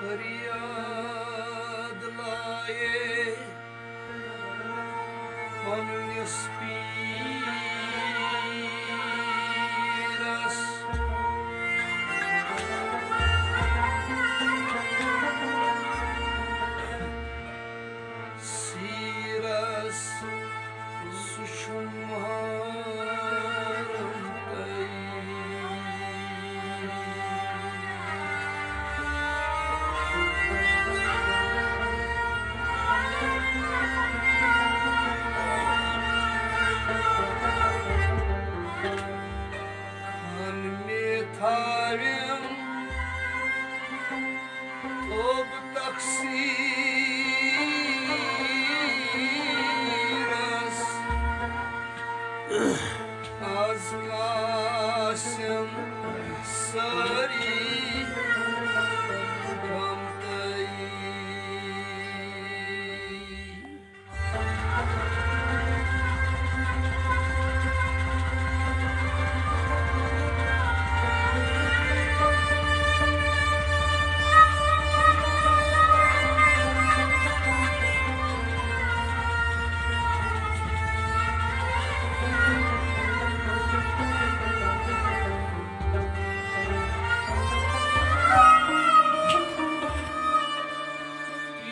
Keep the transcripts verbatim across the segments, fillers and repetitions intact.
فریاد لایے پننِس پیٖرس۔ سیٖرس سُہ چھُ مارن تۄہہِ۔ خان مے تھاوٮ۪م توب تقصیٖرس۔ از کاسٮ۪م سٲری غم تۄہہِ۔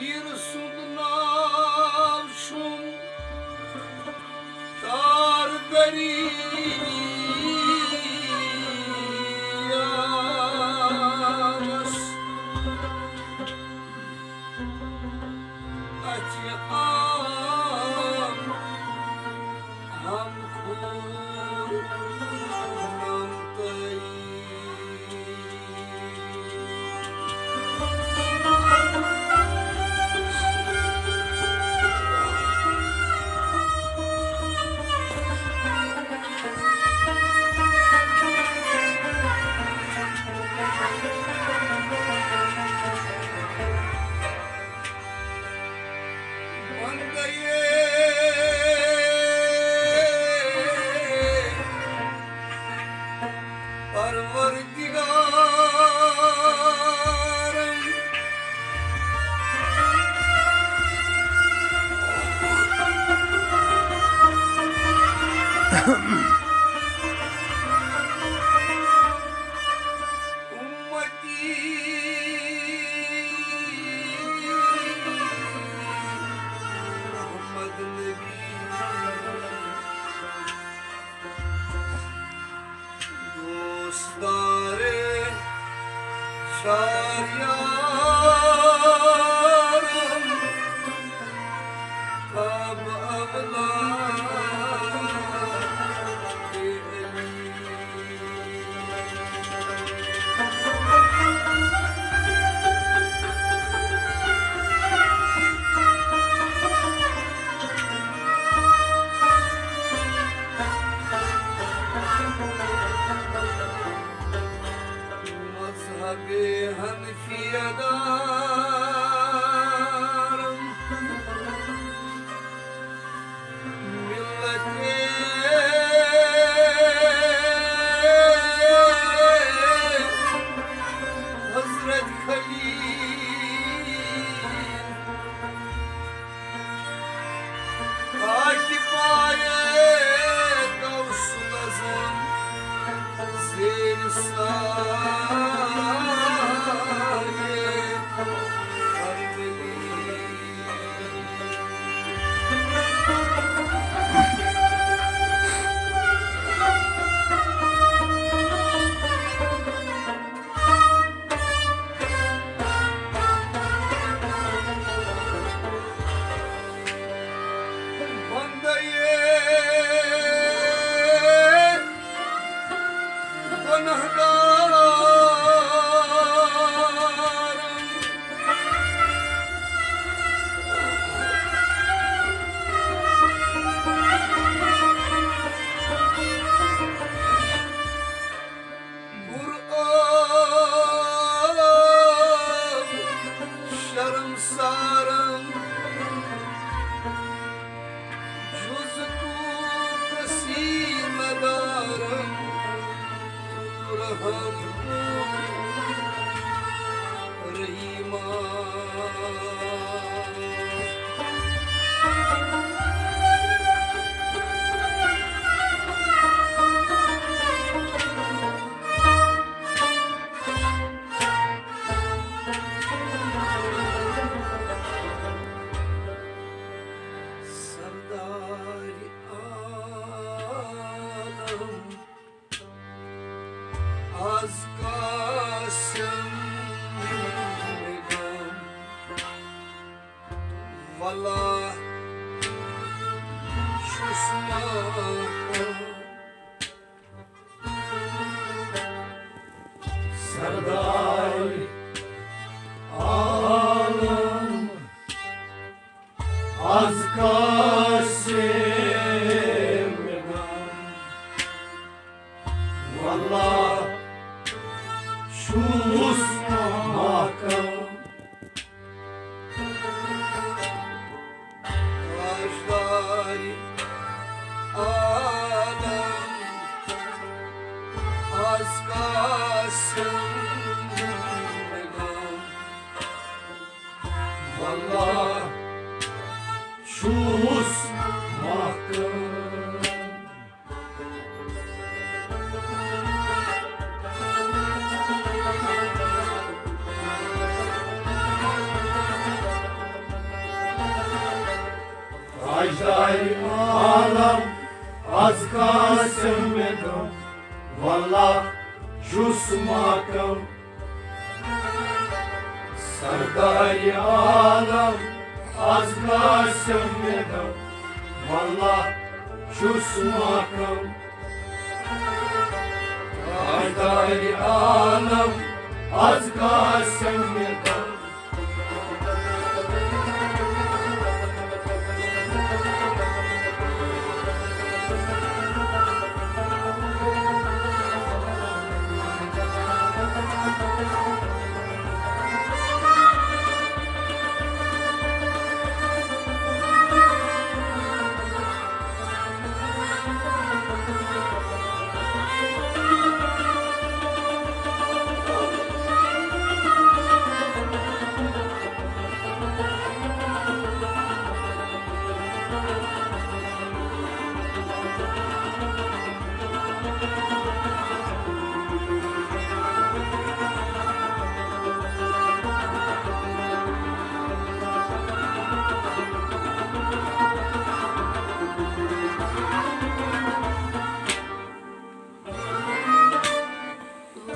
پیٖر سُنٛد ناو چھُم تار دٔریاوس۔ اَتھِ آم ہم کھوٗر نمتَے۔ بندے پروردگارم۔ امتی محمد نبی۔ دوستدار شاریارم، کعب اولاد علی۔ مذہب حنفیہ دارم، ملت حضرت خلیل۔ خاکِ پایہِ غوث الاعظم زیر سایہِ ارملی۔ اللہ چھُس ماکم، سردار عالم از قاسم غم۔ واللہ چھُس ماکم، تاجدار عالم از قاسم غم۔ واللہ چھُس ماکم۔ تاجدار عالم از قاسم غم، واللہ چھُس ماکم۔ سردار عالم از قاسم غم، واللہ چھُس ماکم۔ تاجدار عالم از قاسم غم۔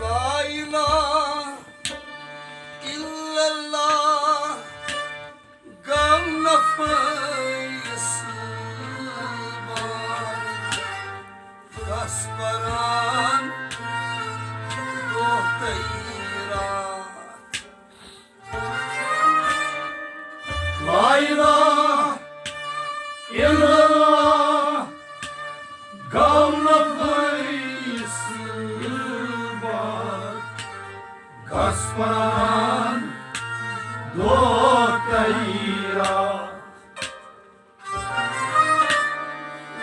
لا الہ الا اللہ، غم نفع اصابت، کس پران دۄہ تہٕ راتھ۔ لا الہ الا اللہ، غم نفع اصابت، کس پران دۄہ تہٕ راتھ۔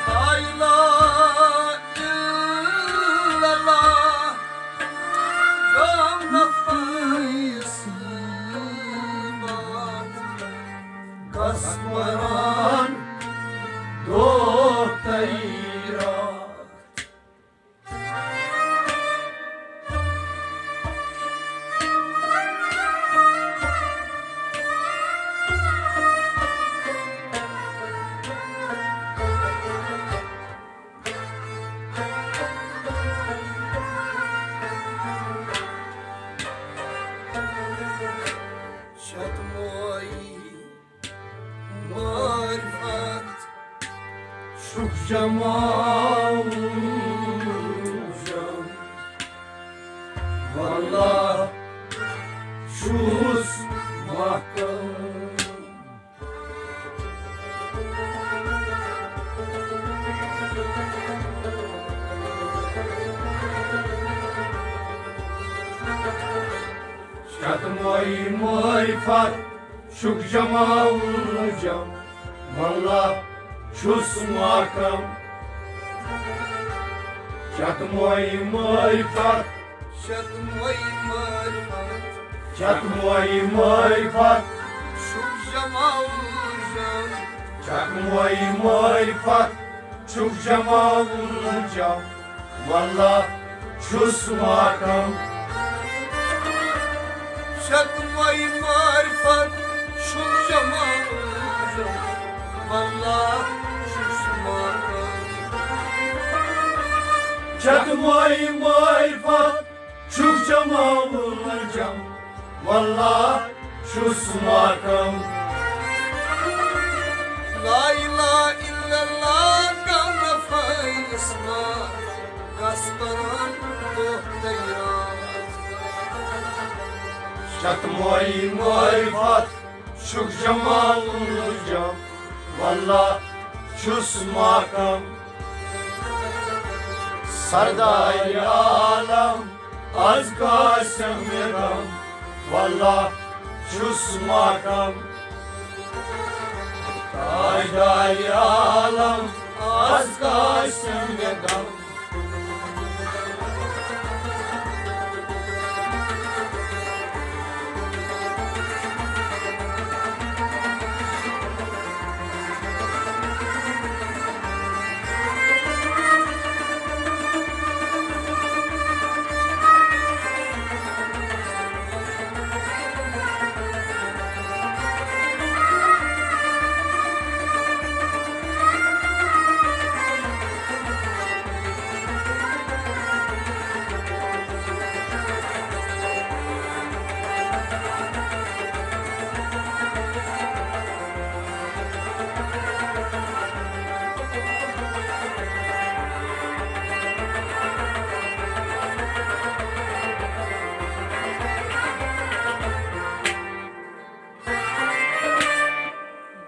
لا الہ الا اللہ، غم نفع اصابت، کس پران دۄہ تہٕ راتھ۔ شتموئی معرفت چھُکھ جمع اوٗجم، واللہ چھُس محکم۔ شتموئی معرفت چھُکھ جمع اوٗجم، واللہ چھُس محکم۔ شتموئی معرفت، شتموئی معرفت، شتموئی معرفت چھُکھ جمع اوٗجم، شتموئی معرفت چھُکھ جمع اوٗجم، واللہ چھُس محکم۔ شتموئی معرفت چھُکھ جمع اوٗجم، واللہ چھُس محکم۔ شتموئی معرفت چھُکھ جمع اوٗجم، واللہ چھُس محکم۔ لاگن فٲیِس نار، کس پران دۄہ تہٕ راتھ۔ شتمٲیی معرفت چھُکھ جمال الجم، واللہ چھُس محکم۔ سردار عالم، از کاسم مےٚ غم، واللہ چھُس محکم۔ تاجدار عالم، از کاسم مےٚ غم۔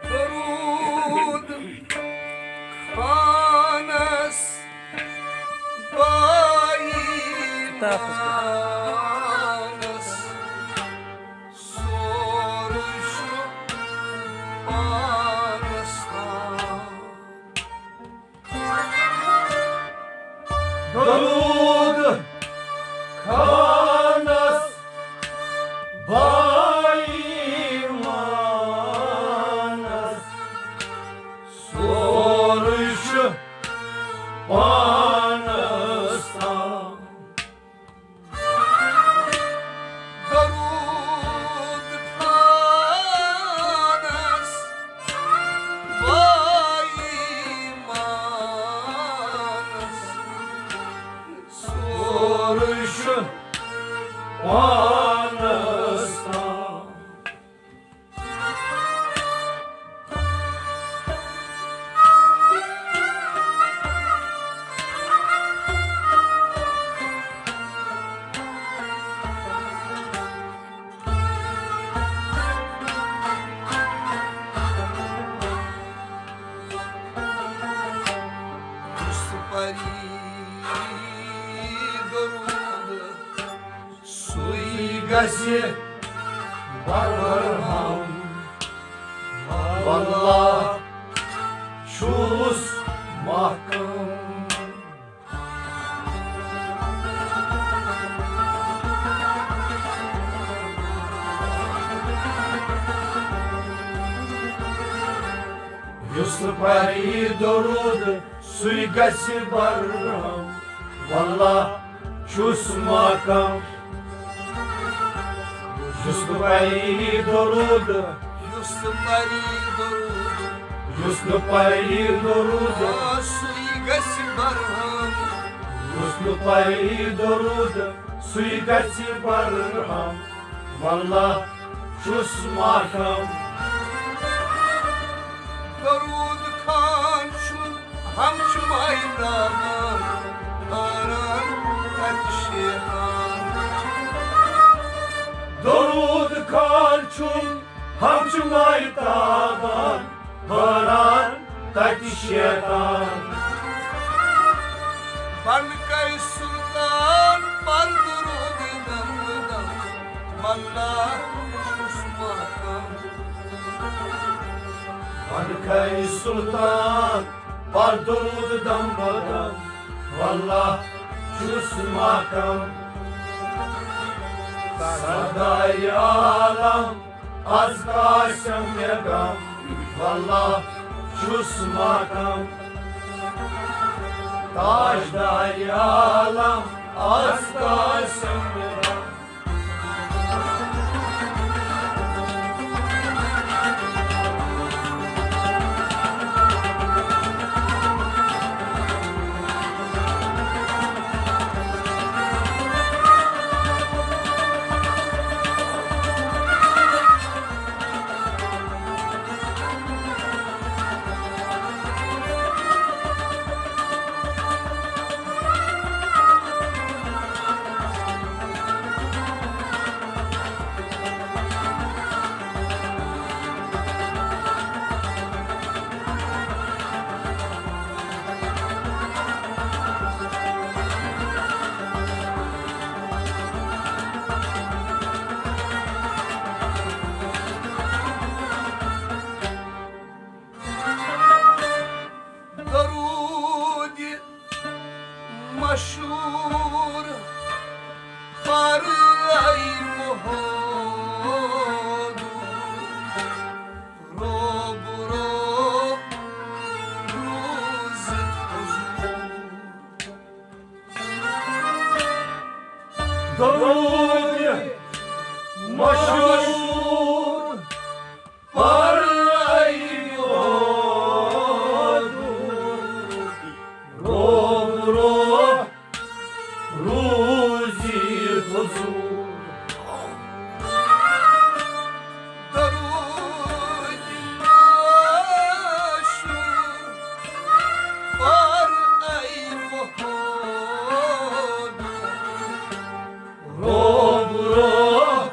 درود خانس بائی مانس، سورُے چھُ پانس تام۔ درود خانس بائی مانس، سورُے چھُ پانس تام۔ درود خانس بائی مانس، سورُے چھُ پانس تام۔ یُس پری درود، سُے گژھِ برہم۔ واللہ چھُس محکم۔ یُس پری درود، سُے گژھِ برہم۔ واللہ چھُس محکم۔ یُس نہٕ پری درود، یُس نہٕ پری درود، یُس نہٕ پری درود، آ، سُے گژھِ برہم۔ یُس نہٕ پری درود، سُے گژھِ برہم۔ واللہ چھُس محکم۔ درود خان چھُ ہم چھُ ماہتابان باران تتہِ شیطان۔ درود خان چھُ ہم چھُ ماہتابان باران تتہِ شیطان۔ بنکے سلطان پر درود دم دم، واللہ چھُس محکم۔ بنکے سلطان پر درود دم بدم، واللہ چھُس محکم۔ سردار عالم از کاسم مےٚ غم، واللہ چھُس محکم۔ تاجدار عالم از کاسم مےٚ غم۔ مشہور پر ای روب روح روزی حضور۔ درود مشہور پر ای وفادار۔ روب روح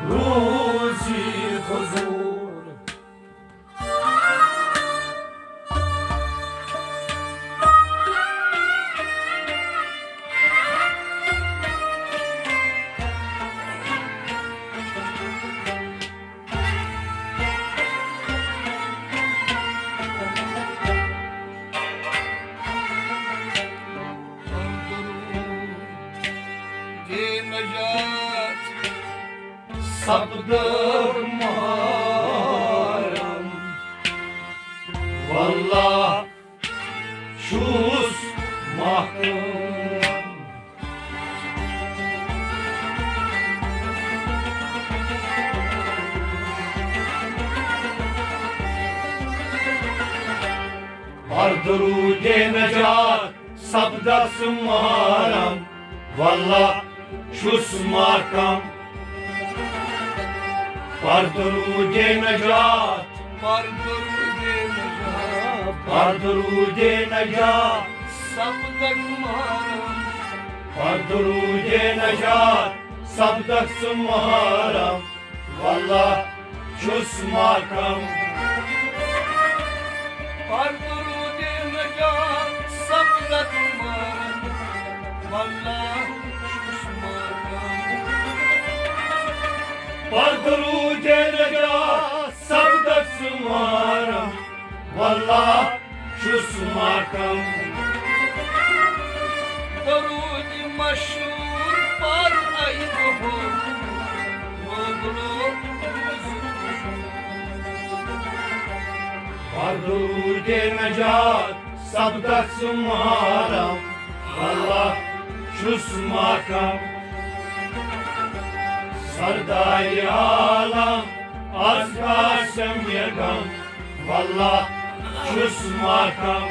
روزی حضور۔ دے نجات سپدر محرم، واللہ چھُس محکم۔ پر درود نجات سپدس محرم، واللہ چھُس محکم۔ پر درود نجات، پر درود نجات، پر درود نجات سپدس محرم، پر درود نجات سپدس محرم، واللہ چھُس محکم۔ پر درود نجات سپدس محرم، واللہ چھُس محکم۔ پر درود نجات سپدس محرم، واللہ چھُس محکم۔ درود مشہور پر ای بہور، روبرو پر درود نجات سپدس محرم، واللہ چھُس محکم۔ سردار عالم از قاسم یگم، واللہ چھُس محکم۔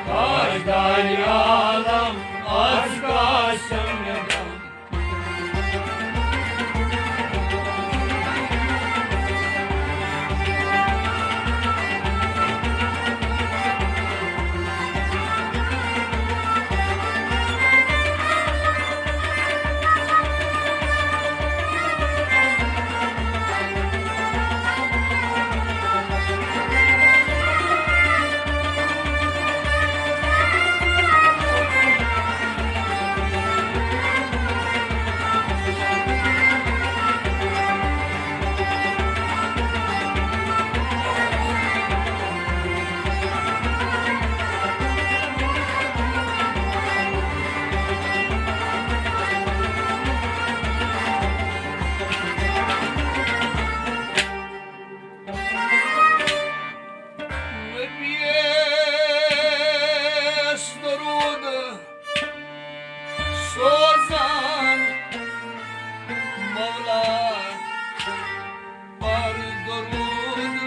تاجدار عالم از قاسم یگم۔ نبیس درود سوزان مولا، پر درود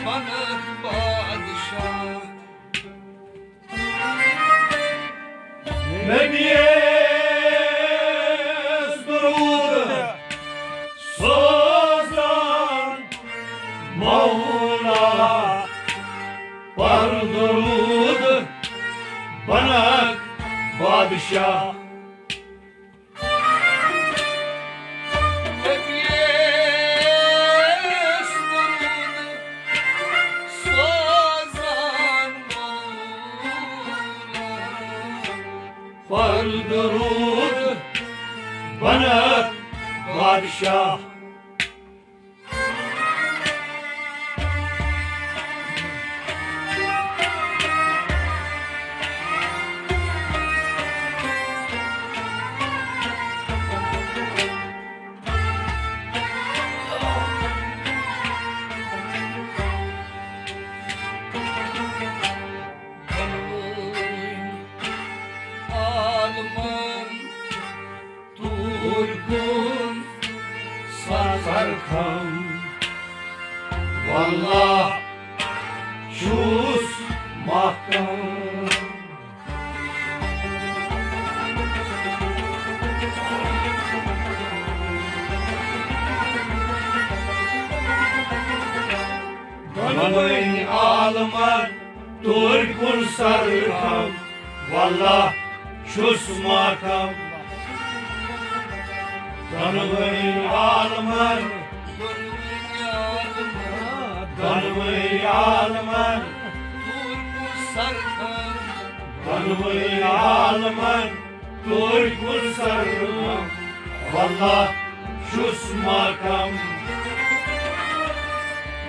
بنک بادشاہ۔ نبیس درود سوزان مولا، پر درود بنک بادشاہ۔ نبیس درود سوزان مولا، پر درود بنک بادشاہ۔ عالمن توٗرۍ واللہ چھُس محکم۔ دۄنوٕنی عالمن توٗرۍ کُن سرخم، واللہ چھُس محکم۔ دۄنوٕنی عالمن، دۄنوٕنی عالمن، دۄنوٕنی عالمن، توٗرۍ کُن سرخم، واللہ چھُس محکم۔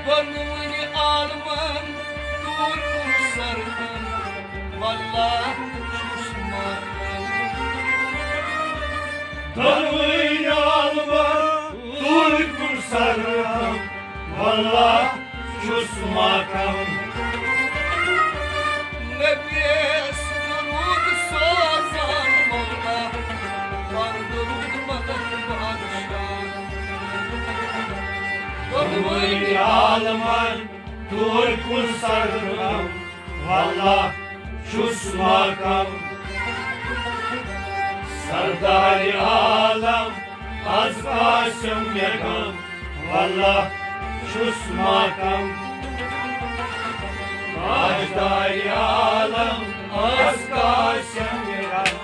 دۄنوٕنی عالمن توٗرۍ کُن سرخم، واللہ چھُس محکم۔ دۄنوٕنی عالمن توٗرۍ کُن سرخم، واللہ چھُس محکم۔ نبیَس درود سوزان مولا، پر درود مدد بادشاہ۔ دۄنوٕنی عالمن توٗرۍ کُن سرخم، واللہ چھُس محکم۔ سردار عالم از قاسم مےٚ غم، واللہ چھُس محکم۔ تاجدار عالم از قاسم مےٚ غم۔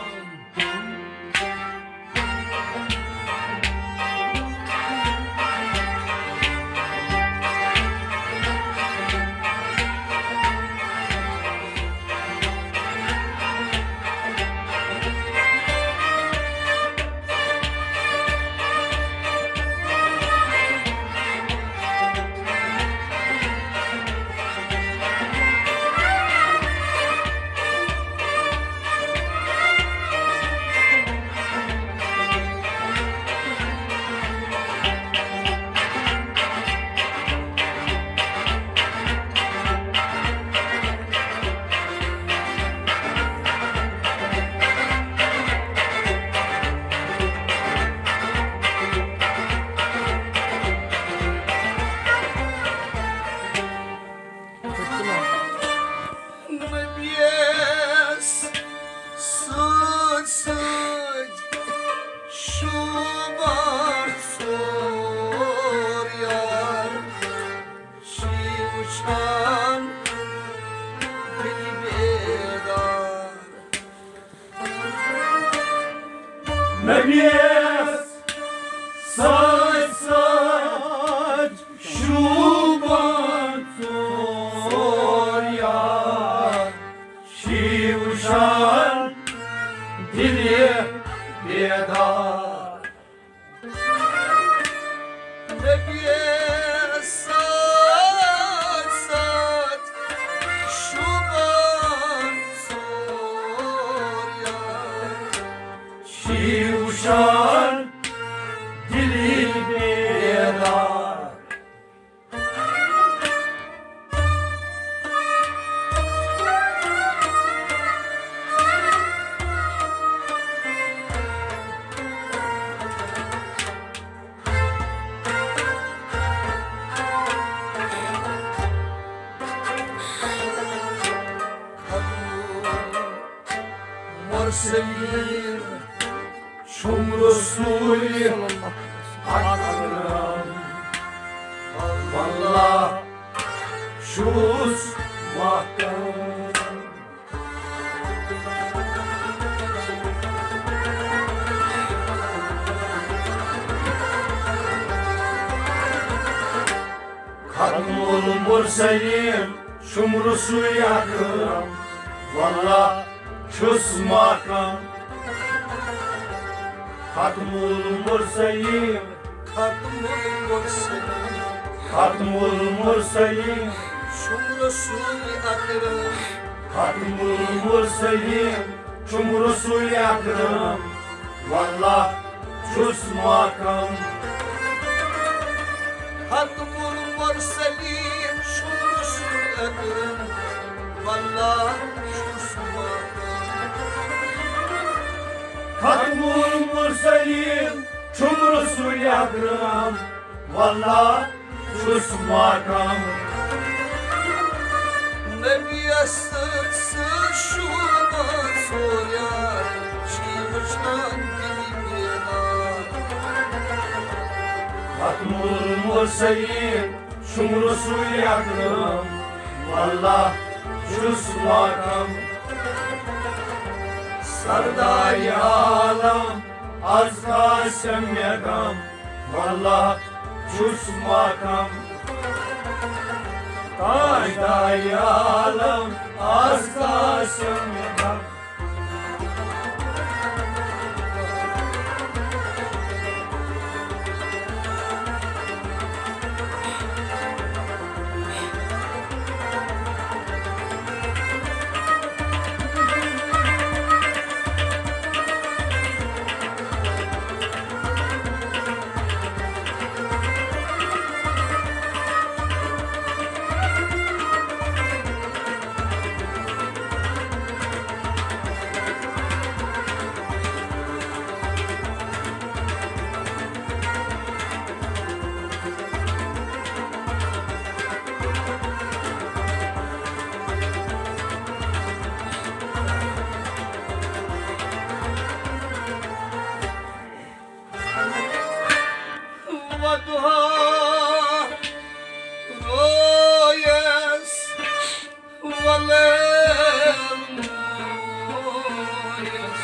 نبیَس سۭتۍ سۭتۍ شوٗبان ژور یار، چھی وٕچھان دِلہِ بیدار۔ نبیَس سۭتۍ سۭتۍ شوٗبان ژور یار، چھی وٕچھان دِلہِ بیدار۔ نبیَس سۭتۍ سۭتۍ شوٗبان ژور یار، چھی وٕچھان دِلہِ بیدار۔ مرسلین چھُم رسول اکرم، واللہ چھُس محکم۔ ختم المرسلین چھُم رسول اکرم، واللہ چھُس محکم۔ ختم المرسلین، ختم المرسلین، ختم المرسلین چھُم رسول اکرم، ختم المرسلین چھُم رسول اکرم، واللہ چھُس محکم۔ ختم المرسلین چھُم رسول اکرم، واللہ چھُس محکم۔ ختم المرسلین چھُم رسول اکرم، واللہ چھُس محکم۔ نبیَس سۭتۍ سۭتۍ شوٗبان ژوریا، چھِ وٕچھان دِلہِ بیدار۔ ختم المرسلین چھُم رسول اکرم، واللہ چھُس محکم۔ سردار عالم از قاسم مےٚ غم، واللہ چھُس محکم۔ تاجدار عالم از قاسم مےٚ غم۔ وضحیٰ رویس ولیل مویس،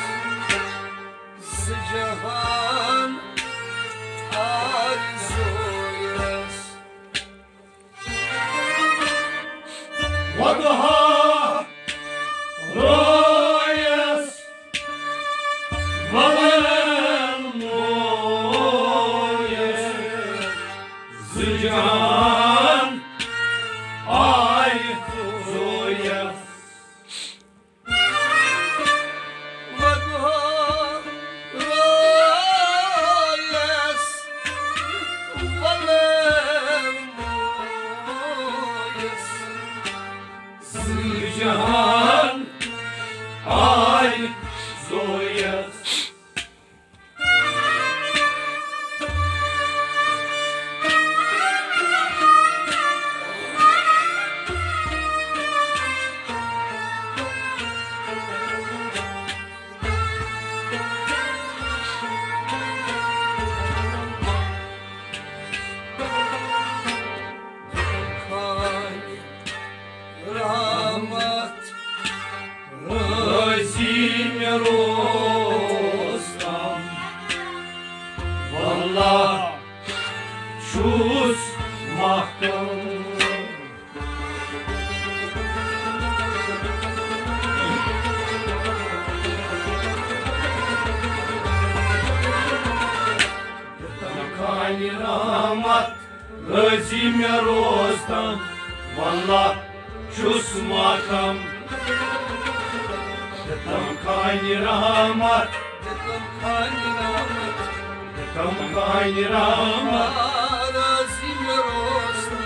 زٕ جہان آرزویس۔ وضحیٰ رویس ولیل مویس، زٕ جہان آرزویس۔ وضحیٰ رویس ولیل مویس، زٕ جہان آرزویس۔ رحمت رٲضی مےٚ روزتم، واللہ چھُس محکم۔ دِتم کانہِ رحمت رٲضی مےٚ روزتم، واللہ چھُس محکم۔ دِتم کانہِ رحمت، دِتم کانہِ رحمت، دِتم کانہِ رحمت رٲضی مےٚ روزتم۔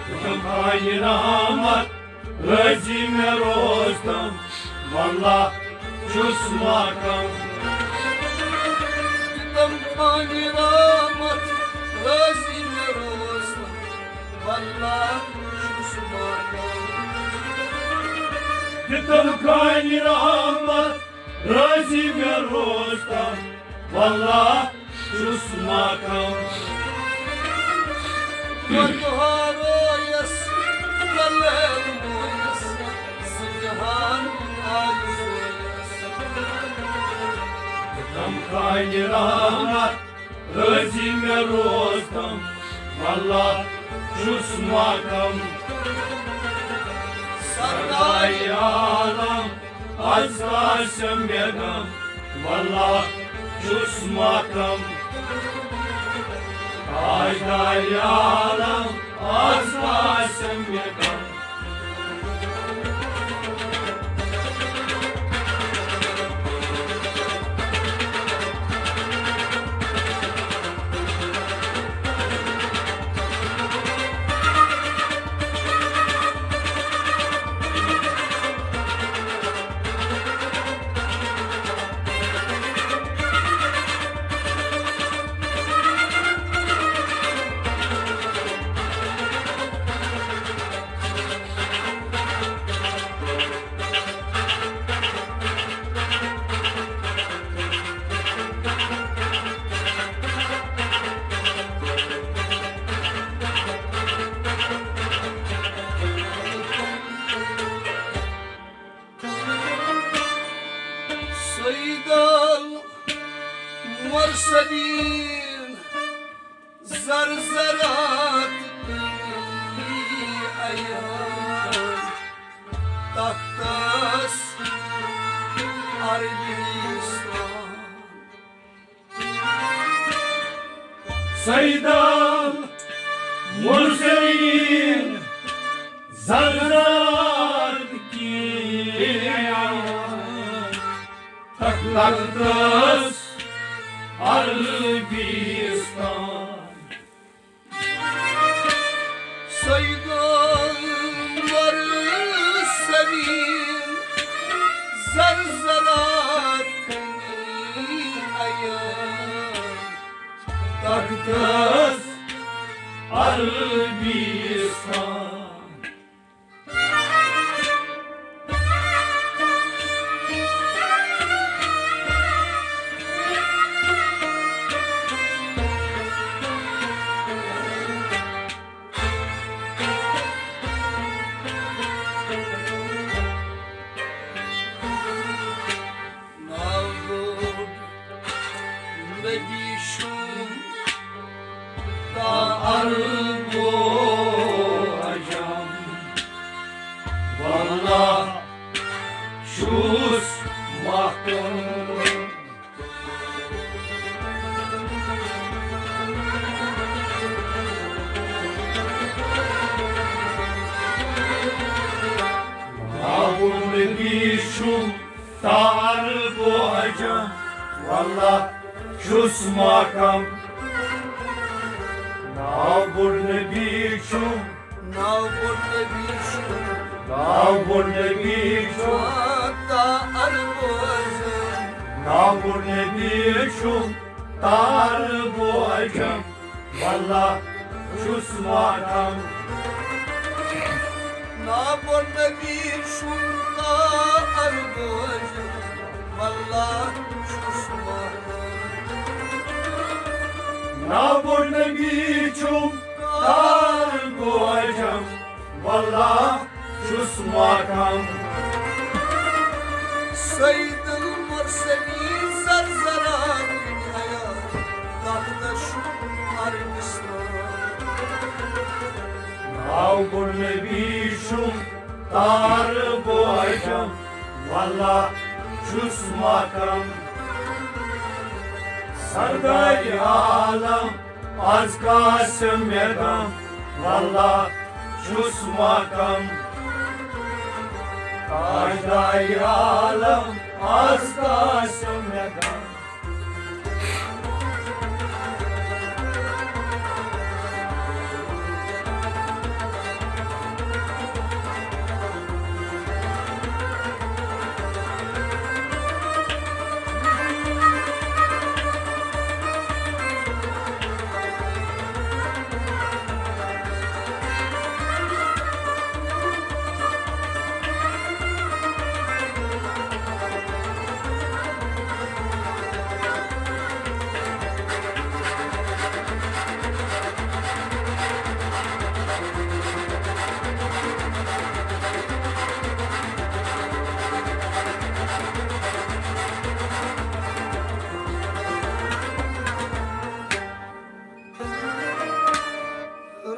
دِتم کانہِ رحمت رٲضی مےٚ روزتم، واللہ چھُس محکم۔ دِتم کانہِ رحمت رٲضی مےٚ روزتم، واللہ چھُس محکم۔ دِتم کانہِ رحمت رٲضی مےٚ روزتم، واللہ چھُس محکم۔ وضحیٰ رویس ولیل مویس، زٕ جہان آرزویس۔ دِتم کانہِ رحمت رٲضی مےٚ روزتم، واللہ چھُس محکم۔ سردار عالم از قاسم مےٚ غم، واللہ چھُس محکم۔ تاجدار عالم از قاسم مےٚ غم۔ زرزرات کنی عیان، تختس عربستان۔ سیدال مرسلین زرزرات کی عیان، تختس عربستان۔ سیدال مرسلین زرزرات کنی عیان، تختس عربستان۔ ناوُک نبی چھُم تا عرب و عجم، واللہ چھُس محکم۔ ناوُک نبی چھُم تا عرب و عجم، واللہ چھُس محکم۔ ناوُک نبی چھُم، ناوُک نبی چھُم، ناوُک نبی چھُم، تا عرب و عجم۔ ناوُک نبی چھُم تا عرب و عجم، واللہ چھُس محکم۔ ناوُک نبی چھُم تا عرب و عجم، واللہ چھُس محکم۔ ناوُک نبی چھُم تا عرب و عجم، واللہ چھُس محکم۔ سید المرسلین زرزرات کنی عیان، تختس عربستان۔ ناوُک نبی چھُم تا عرب و عجم، واللہ چھُس محکم۔ سردار عالم از قاسم مےٚ غم، واللہ چھُس محکم۔ تاجدار عالم از قاسم مےٚ غم۔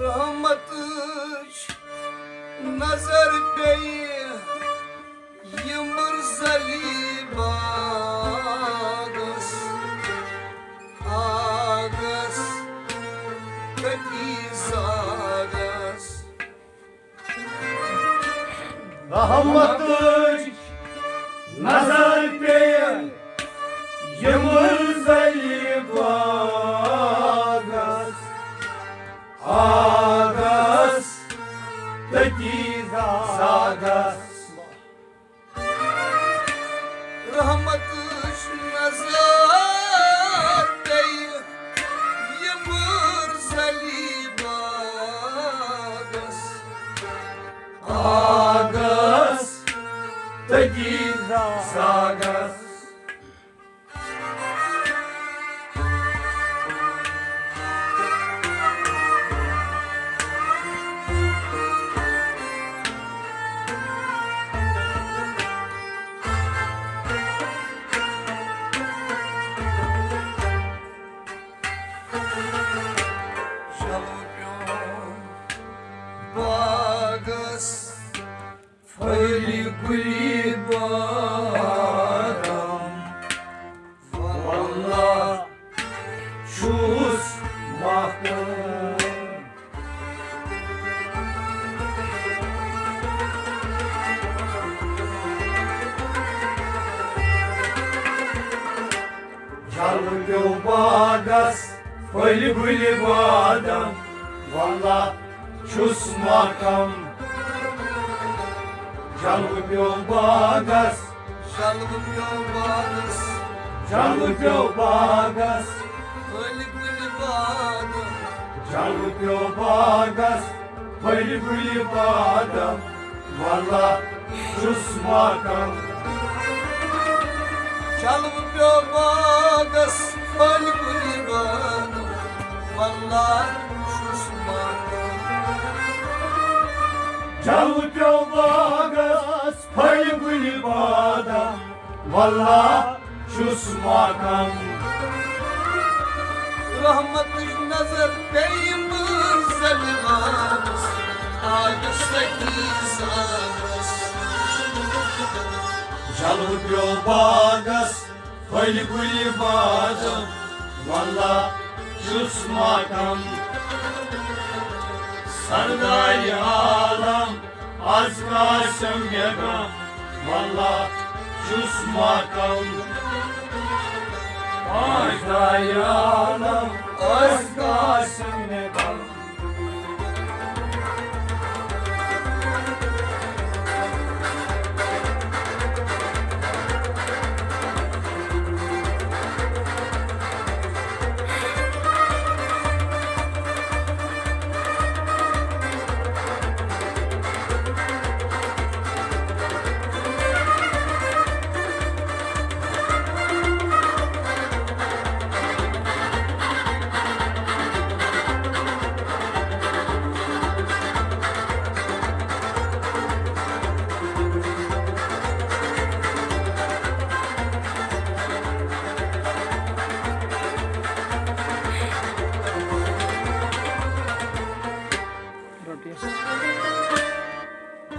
رحمتٕچ نظر پیٚیہِ یمرزلی باغس، آغس تتی زاغس۔ رحمتٕچ نظر پیٚیہِ یمرزلی باغس، آغس تتی زاغس۔ رحمتٕچ نظر پیٚیہِ یمرزلی باغس، آغس پھٔلۍ گُلۍ بادام، واللہ چھُس ماتم۔ جلوٕ پیوٚو باغس، جلوٕ پیوٚو باغس، جلوٕ پیوٚو باغس، پھٔلۍ گُلۍ بادام۔ جلوٕ پیوٚو باغس، پھٔلۍ گُلۍ بادام، واللہ چھُس ماتم۔ جلوٕ پیوٚو باغس، پھٔلۍ گُلۍ بادام، واللہ چھُس ماتم۔ جلوٕ پیوٚو باغس، پھٔلۍ گُلۍ بادام، واللہ چھُس ماتم۔ رحمتٕچ نظر پیٚیہِ مُنزل وانس، آیس سخی زانس۔ جلوٕ پیوٚو باغس، پھٔلۍ گُلۍ بادام، واللہ چھُس ماتم۔ سردار عالم، از کاسم مےٚ غم، واللہ چھُس ماتم۔ پاش دایانم، از کاسم مےٚ غم۔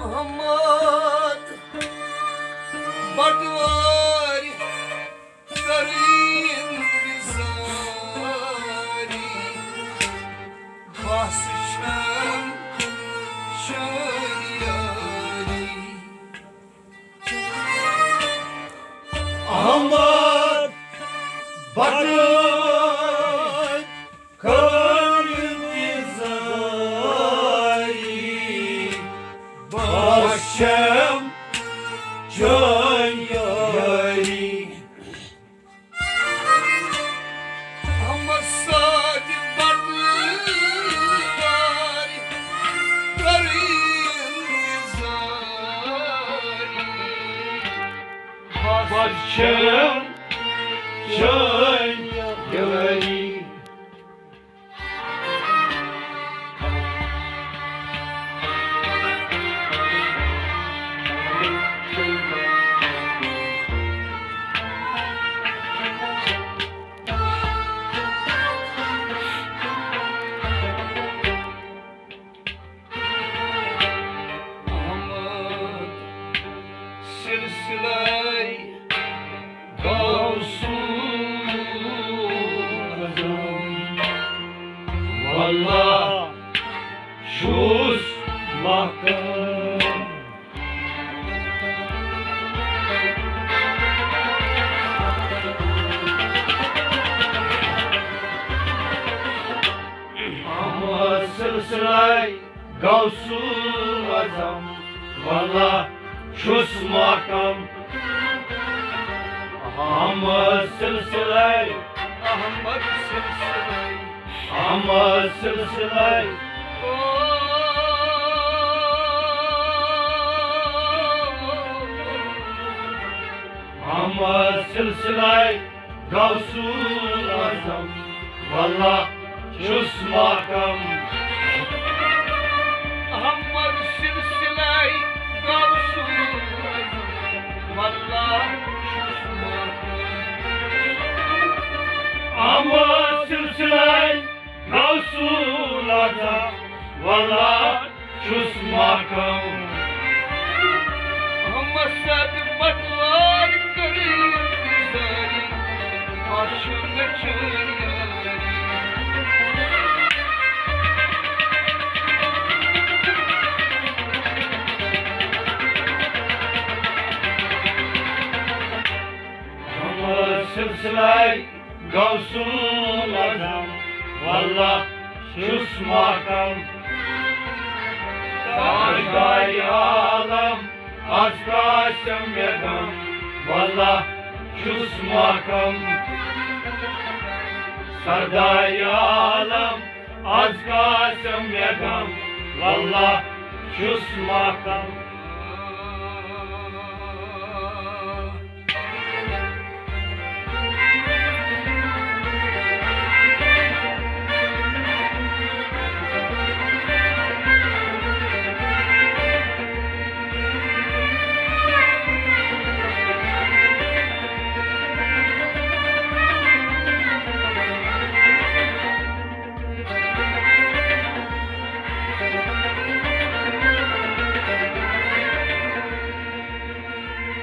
احمد بٹوارِ کٔرٕن بِزٲری، بس چھم چٲنۍ یٲری۔ احمد بٹوارِ کٔرٕن بِزٲری، بس چھم چٲنۍ یٲری۔ احمد سادِ بٹوارِ کٔرٕن بِزٲری، بس چھم چٲنۍ یٲری۔ احمد سلسلے غوث اعظم، واللہ چھُس محکم۔ احمد سلسلے غوث اعظم، واللہ چھُس محکم۔ احمد سلسلے، احمد سلسلے، احمد سلسلے، احمد سلسلے غوث اعظم، واللہ چھُس محکم۔ احمد سلسلے غوث اعظم، واللہ چھُس محکم۔ احمد سلسلے غوث اعظم، واللہ چھُس محکم۔ احمد سادِ بٹوارِ کٔرٕن بِزٲری، بس چھم چٲنۍ یٲری۔ احمد سلسلے غوث اعظم، واللہ چھُس محکم، تاجدارِ عالم، از کاسم مےٚ غم۔ واللہ چھُس محکم، سردارِ عالم، از کاسم مےٚ غم۔ واللہ چھُس محکم۔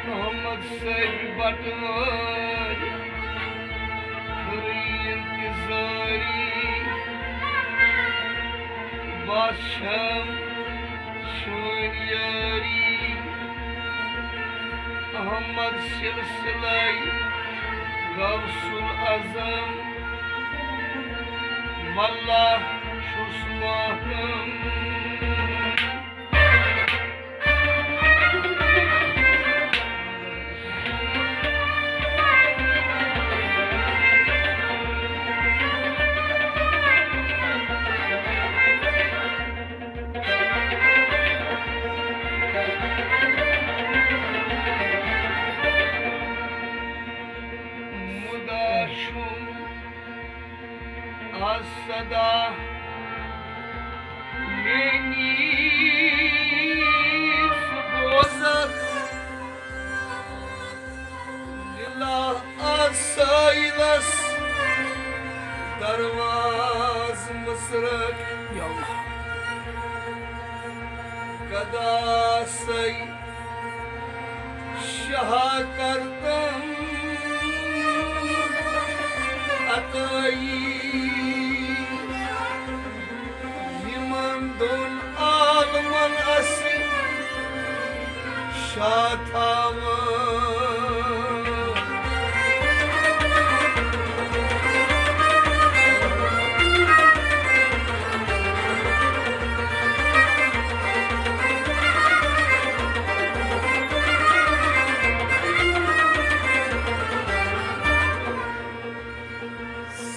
محمد سٔرۍ بٹوٲرۍ کٔرٕے انتظٲری، بس چھم چٲنۍ یٲری۔ احمد سلسلے غوث الاعظم، واللہ چھُس محکم۔ مُدا چھُم از صدا میٲنِس بوزکھ، دِلا از سٲیلس دروازٕ مُژرکھ۔ یا اللہ۔ گدا سَے شاہ کردم عطٲیی، یِمن دۄن عالمن اسہِ شاہ تھاوان۔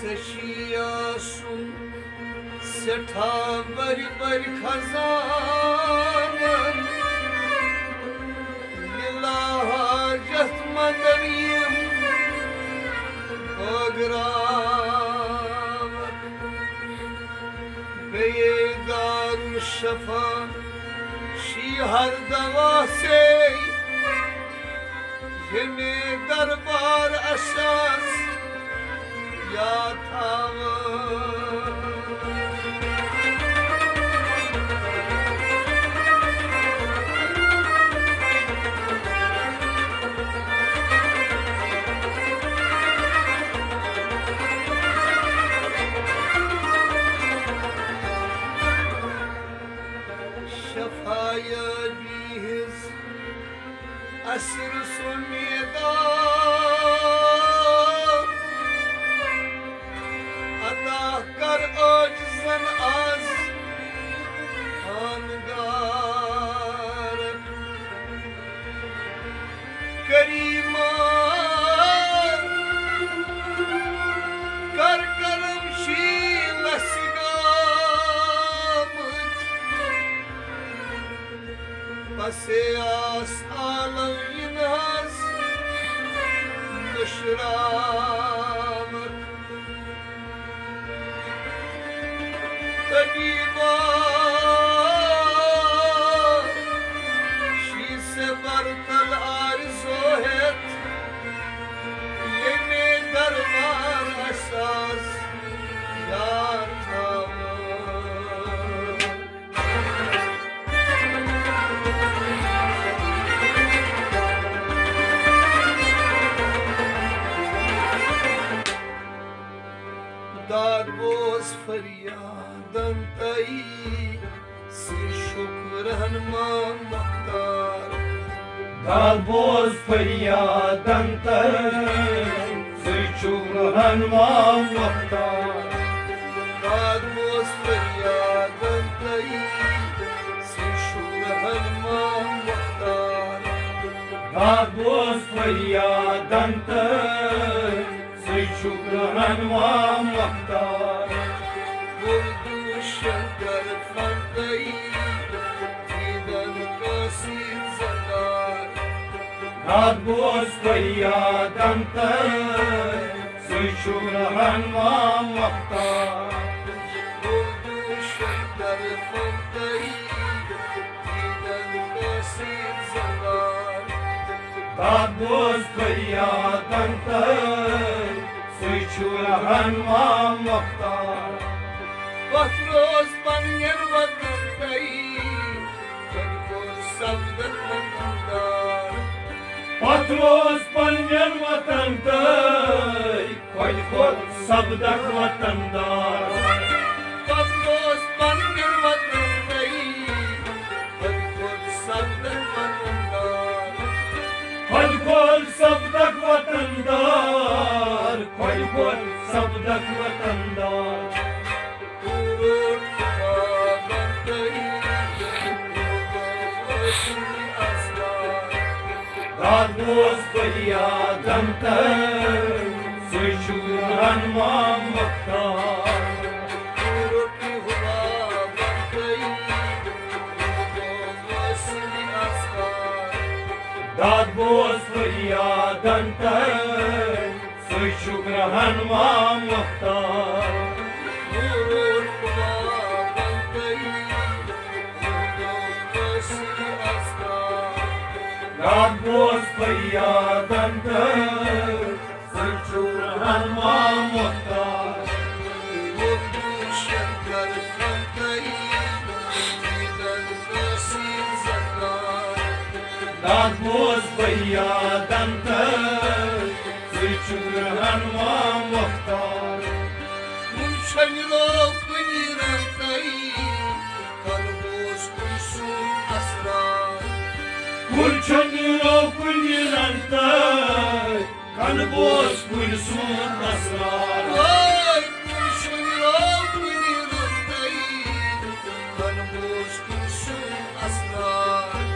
سشیا سُن سٮ۪ٹھاہ بٔرۍ بٔرۍ خزانن، لِلا حاجت مندن یِم بٲگراوکھ۔ بیٚیہِ دارالشفا شی ہر دوا سے ییٚمے دربار اسہِ آز یاد تھاوان۔ شفایابی ہٕنٛز اسہِ رُس اُمیدار، عطا کر عٲجزن آز خانگاہ۔ کریما کر کرم شیلس گامٕتۍ۔ پسے آس عالم یِنہٕ حظ مُشراوت۔ طبیبا شی سے برتل آرزو ہیتھ، ییٚمے دربار اسہِ آز یاد تھاوان۔ داد بوز فریادن تئی، سُے چھُکھ رہنما مختار۔ داد بوز فریادن تئی، سُے چھُکھ رہنما مختار۔ سُے چھُ رہنما مختار۔ داد بوز فریادن تہٕ سُے چھُ رہنما مختار۔ اردو شنکر فردئی دیدن قاصد زردار۔ داد بوز فریادن تہٕ سُے چھُ رہنما مختار۔ اردو شنکر فردئی دیدن قاصد زردار۔ داد بوز فریادن تہٕ سُے چھُ رہنما مختار۔ پتھ روز پننٮ۪ن وطن تہٕ، تَتہِ کوٚر سبدک وطن دار۔ پتھ روز پننٮ۪ن وطن تہٕ، کۄلہِ کھۄر سبدک وطن دار۔ پتھ روز پننٮ۪ن وطن تہٕ، کۄلہِ کھۄر سبدک وطن دار۔ کۄلہِ کھۄر سبدک وطن دار، کۄلہِ کھۄر سبدک وطن دار۔ روٹ خوابن تہٕ، روٹ ٲسٕے اَسرار۔ داد بوز فریادن تہٕ سُے چھُ رہنما مختار۔ روٹ خوابن تہٕ، روٹ ٲسٕے اَسرار۔ داد بوز فریادن تہٕ سُے چھُ رہنما مختار۔ داد بوز فریادن تہٕ سُے چھُ رہنما مختار۔ داد بوز فریادن تہٕ سُے چھُ رہنما مختار۔ کُل چھۄنیرو کُنہِ رنٛگتَے، کَن بوز کُلۍ سُنٛد اَسرار۔ کُل چھۄنیرو کُنہِ رنٛگتَے، کَن بوز کُلۍ سُنٛد اَسرار۔ وٲے کُل چھۄنیرو کُنہِ رنٛگتَے، کَن بوز کُلۍ سُنٛد اَسرار۔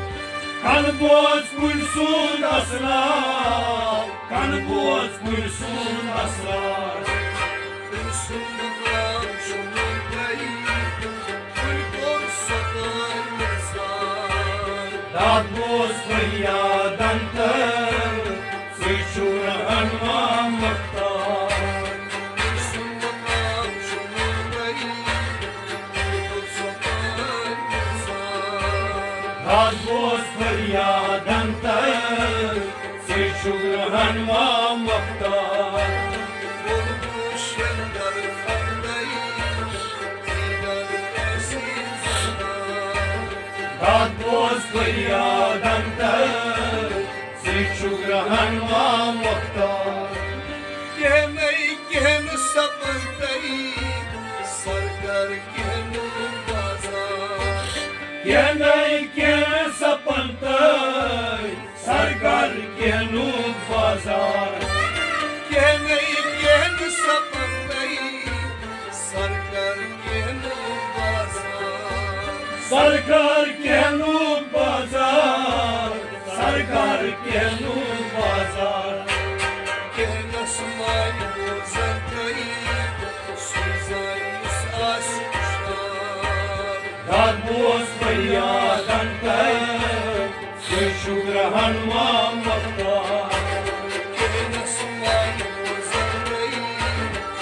کَن بوز کُلۍ سُنٛد اَسرار، کَن بوز کُلۍ سُنٛد اَسرار۔ کُلۍ سُنٛد مقام چھُ مُنتہی، کُلۍ کوٚر سۄ پٲرۍ نثار۔ داد بوز فریادن تہٕ سُے چھُ رہنما مختار۔ کُلۍ سُنٛد مقام چھُ مُنتہی، کُلۍ کوٚر سۄ پٲرۍ نثار۔ داد بوز فریادن تہٕ سُے چھُ رہنما مختار۔ اردو شنکر فردئی دیدن قاصد زردار۔ داد بوز فریادن تہٕ سُے چھُ رہنما مختار۔ کینٛہہ نَے کینٛہہ نہٕ سپن تہٕ، سرکار کینٛہہ نہٕ بازار۔ کینٛہہ نَے کینٛہہ نہٕ سپن تہٕ، سرکار کینٛہہ نہٕ بازار۔ کینٛہہ نَے کینٛہہ نہٕ سپن تہٕ، سرکار کینٛہہ نہٕ بازار۔ سرکار کینٛہہ نہٕ بازار، سرکار کینٛہہ نہٕ بازار۔ کینٛہہ نَس مانہِ بوزن تہٕ، سُے زانہِ یُس آسہِ ہُشار۔ داد بوز فریادن تہٕ سُے چھُ رہنما مختار۔ کینٛہہ نَس مانہِ بوزن تہٕ،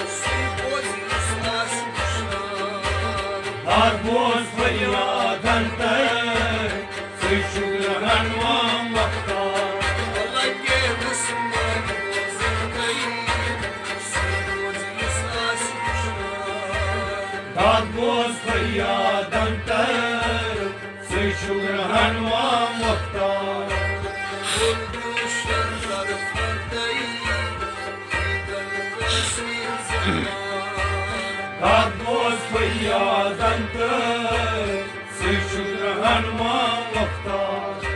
سُے بوزِ یُس آسہِ ہُشار۔ داد بوز فریادن تہٕ سُے چھُ رہنما مختار۔ اللہ کینٛہہ نَس مانہِ بوزن تہٕ، سُے بوزِ یُس آسہِ ہُشار۔ داد بوز فریادن تہٕ سُے چھُ رہنما مختار۔ اردو شنکر فردئی دیدن قاصد زردار۔ داد بوز فریادن تہٕ سُے چھُ رہنما مختار۔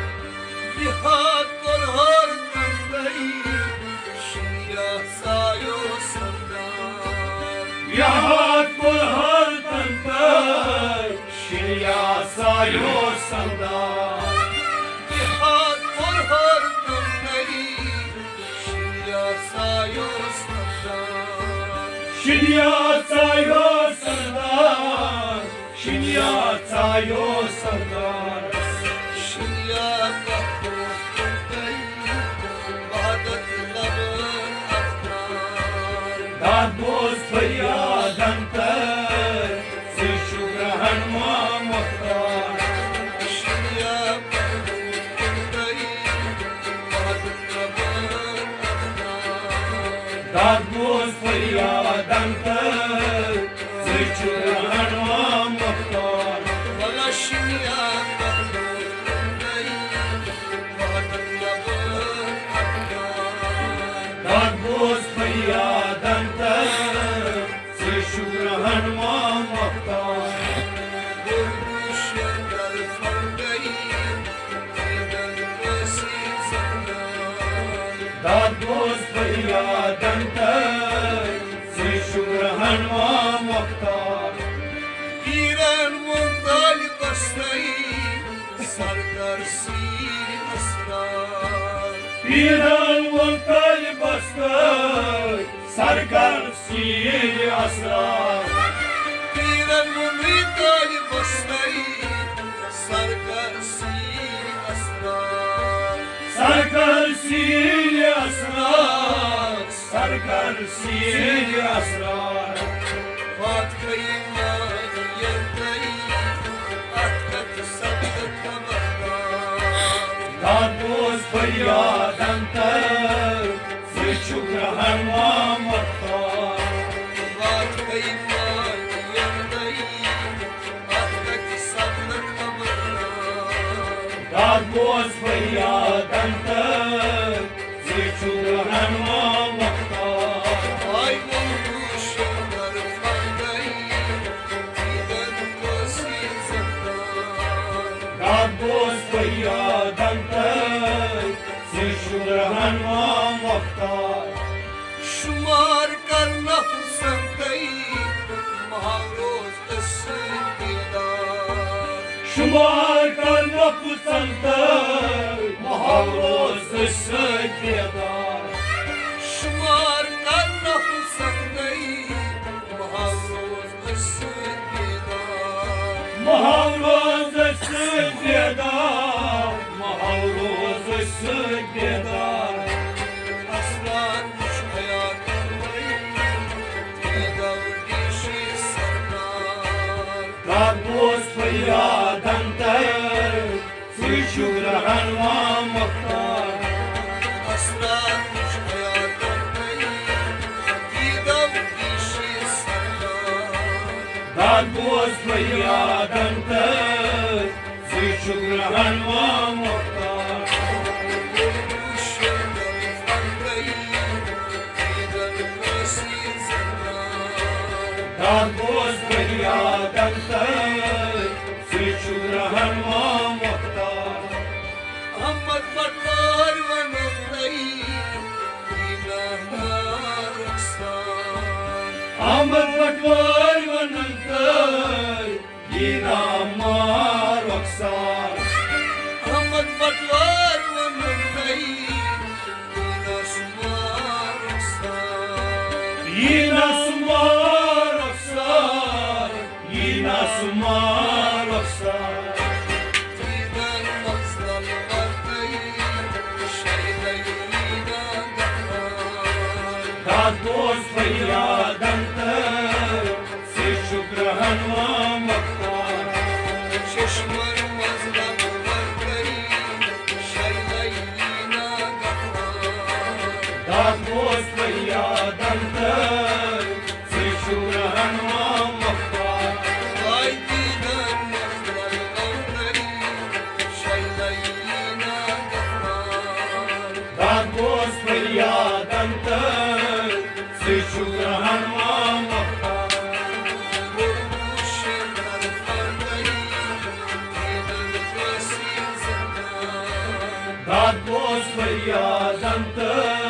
بِہار کوٚر ہر کُنہِ شریعت سایو سردار۔ بِہار کوٚر ہر کُنہِ شریعت یو سردار، جہاد کوٚر ہر کُنی، شِنیا ژایو سردار۔ شِنیا ژایو سردار، شِنیا ژایو سردار۔ شِنیا کتھ اوس تۄہہِ وحدت لبن افغان۔ داد بوز فریادن تہٕ ژٕ چھُکھ رہنما مختار۔ شِنیا کتھ اوس تۄہہِ وحدت لبن افغان۔ داد بوز فریادن تہٕ ژٕ چھُکھ رہنما مختار۔ بلا شِنیا کتھ اوس تۄہہِ وحدت لبن افغان۔ داد بوز فریادن تہٕ ژٕ چھُکھ رہنما مختار۔ گوٚو شیطان فرقی، دیدن ٲسی زندان۔ داد بوز فریادن تہٕ ژٕ چھُکھ رہنما مختار۔ پیرن ووٚن طالبس تہٕ سرکار سیٖر اسرار۔ پیرن ووٚن طالبس تہٕ سرکار سیٖر اسرار۔ پیرن ووٚن طالبس تہٕ سرکار سیٖر اسرار۔ سرکار سیٖر اسرار۔ سرکار سیٖر اسرار۔ فاتحہٕ مانہِ یَتَے، اَتھ کَتھِ سپدٕ خبردار۔ داد بوز فریادن تہٕ ژٕ چھُکھ رہنما مختار۔ فاتحہٕ مانہِ یَتَے، اَتھ کَتھِ سپدٕ خبردار۔ داد بوز فریادن تہٕ ژٕ چھُکھ رہنما مختار۔ آے ووٚن شِنگر فردَے، دیدن کٲسی زندان۔ داد بوز فریادن تہٕ ژٕ چھُکھ رہنما مختار۔ شمار کر نفسن تہٕ ماہ روز أسۍ سۭتۍ بیدار۔ شمار کر نفسن تہٕ ماہ روز أسۍ سۭتۍ بیدار۔ شمار کر نفسن تہٕ ماہ روز أسۍ سۭتۍ بیدار۔ ماہ روز أسۍ سۭتۍ بیدار۔ ماہ روز أسۍ سۭتۍ بیدار۔ اسرار وٕچھ حیاتن وۄنۍ، دیدو ڈی سی سردار۔ داد بوز فریادن تہٕ ژٕ چھُکھ رہنما مختار۔ اسرار وٕچھ حیاتن وۄنۍ، دیدو ڈی سی سردار۔ داد بوز فریادن تہٕ ژٕ چھُکھ رہنما مختار۔ داد بوز فریادن تہٕ ژٕ چھُکھ رہنما مختار۔ احمد پٹوارۍ ونن تہٕ یی نہ مارُک سار۔ احمد پٹوارۍ ونن تہٕ یی نہ مارُک سار۔ احمد پٹوارۍ ونن تہٕ یی نہ سُہ مارُک سار۔ یی نہ سُہ مارُک سار۔ یی نہ سُہ مارُک سار۔ دیدن منٛز لل وردی، شیدی نہ گفار۔ داد بوز فریادن تہٕ ژٕ چھُکھ رہنما مختار۔ چشمن منٛز لل وردی، شیدی نہ گفار۔ داد بوز فریادن تہٕ ژٕ چھُکھ رہنما مختار۔ آے دیدن منٛز لل وردی، شیدی نہ گفار۔ داد بوز فریادن تہٕ ژٕ چھُکھ رہنما مختار۔ داد بوز فریادن تہٕ